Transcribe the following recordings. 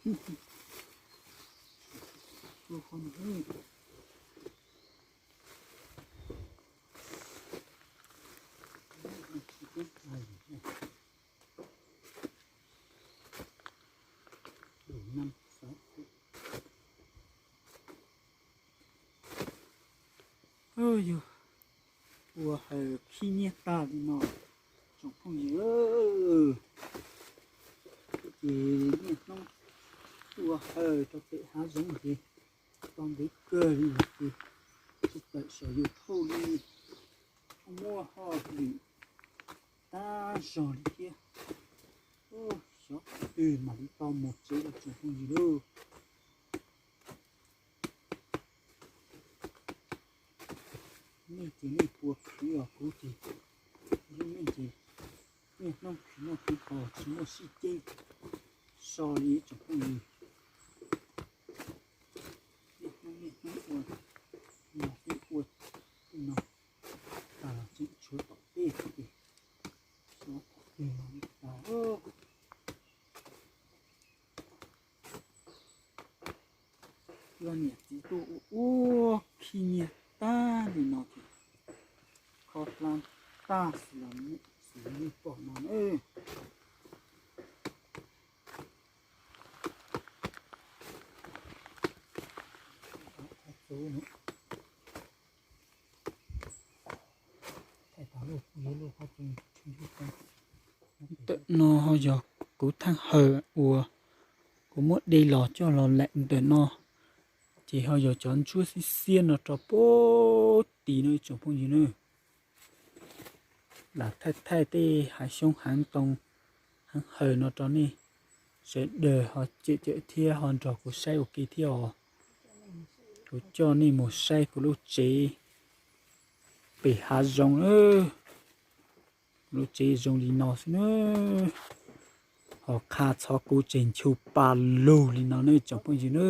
Yog ua haws khib nyiab tag li no, tsoom phooj ywg, ces niaj hnub ua haws rau pem hav zoov ces tau ntev kawg li ces tsis tawm saum YouTube li, muaj hauj lwm tag zog li thiab. Xyov twg mam li tau mus tsev los tsoom phooj ywg lauj. Nej ces nej puas khwv os, kuv ces lub neej ces niaj hnub khwv noj khwv haus tsis muaj sib ceeb so li tsoom phooj ywg. Niaj hnub niaj hnub ua no xwb, ua no tas los tseem tshuav tom tej xwb ces xyov twg mam li tau. Coj niam txiv tuaj ua ua khib nyiab tag li no ces kho dlab tag xwb los xws li nej pom no na. Ntawm no ho yog kuv thaaj hawm uas kuv muab de los coj los laim ntawm no, ces ho yog cov ntsuab xiab xiab no rau puag tim no ib tsoom phooj ywg na. Lam thaij thaij tej hav xyoob hav ntoo, hav hawm no rau nej sawv daws ho cem cem thiab ho nrog kuv saib ua ke thiab os. Kuv coj nej mus saib kuv lub tsev pem hav zoov na. Kuv lub tsev zoo li no xwb na. Ho qha txhov kuv tseem nchu pa lug li no ne tsoom phooj ywg na.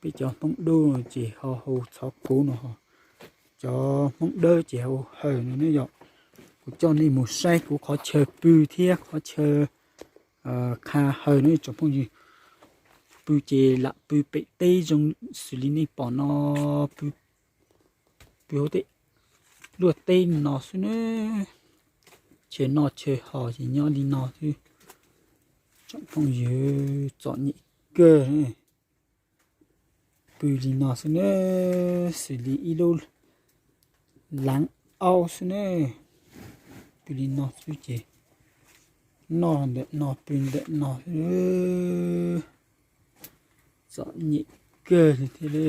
Peb cov Hmoob Dub ces ho hu txhov kuv no, cov Hmoob Dawb ces hu hawm no ne yom. Kuv coj nej mus saib kuv qhov chaw pw thiab qhov chaw qha hawm no tsoom phooj ywg. Pw ces lam pw pem teb zoo xws li nej pom no, pw hauv tej luaj teb no xwb na. Chaw noj chaw haus ces nyob li no xwb. Tsoom phooj ywg, txom nyem kawg. Pw li no xwb ne, xws li ib lub laav aub xwb ne. Pw li no xwb ces noj ntawm no pw ntawm no xwb. Txom nyem kawg li thiab li.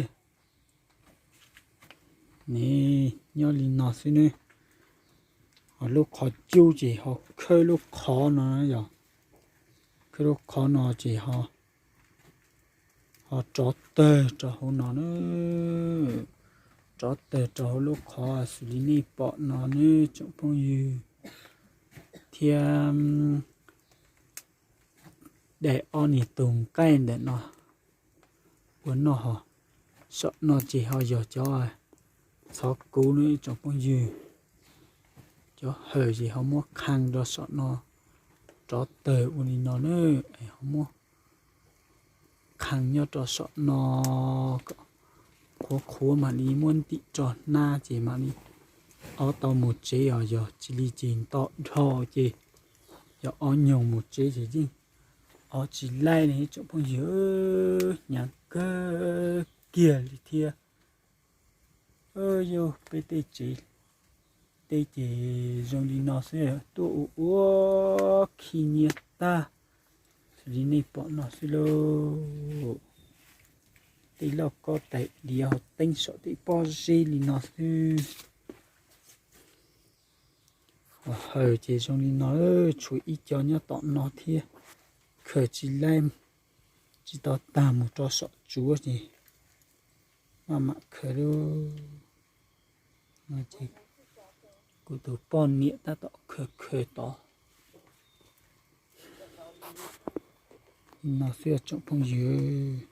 Ne, nyob li no xwb ne. Ho lub qhov cub ces ho khawb lub qhov no yom. Khawb lub qhov no ces ho, ho rov tawg rau hauv no na. Rov tawg rau hauv lub qhov xws li nej pom no ne tsoom phooj ywg. Thiab daim ob niag tug nqaij ntawm no ua noj ho. Saum no ces ho yog cov txhov kuv ne tsoom phooj ywg. Cov hawm ces ho muab qhee rau saum no rov tawg ua li no na. Es ho muab qhee nyob rau saum no kom qhuav qhuav mam li muab ntim rau hnab ces mam li ob tau mus tsev os. Yog tsis li ces nto dhau ces yog ob nyuag mus tsev ces yeej ob tsis laij ne tsoom phooj ywg. Hnyav kawg kiag li thiab. Yog peb tej tsev, tej ces zoo li no xwb, tuaj ua ua khib nyiab tag xws li nej pom no xwb lauj. Tej lauj kaub tais diav ho teeb saum tej pob zeb li no xwb. Ho hawm ces zoo li no, tshuav ib co nyob tom no thiab, khaws tsis laij, tsis tau tag mus rau saum tsuav ces maj mam khaws lauj. Ces kuv tus poj niam tab tom khaws khaws tod. No xwb tsoom phooj ywg.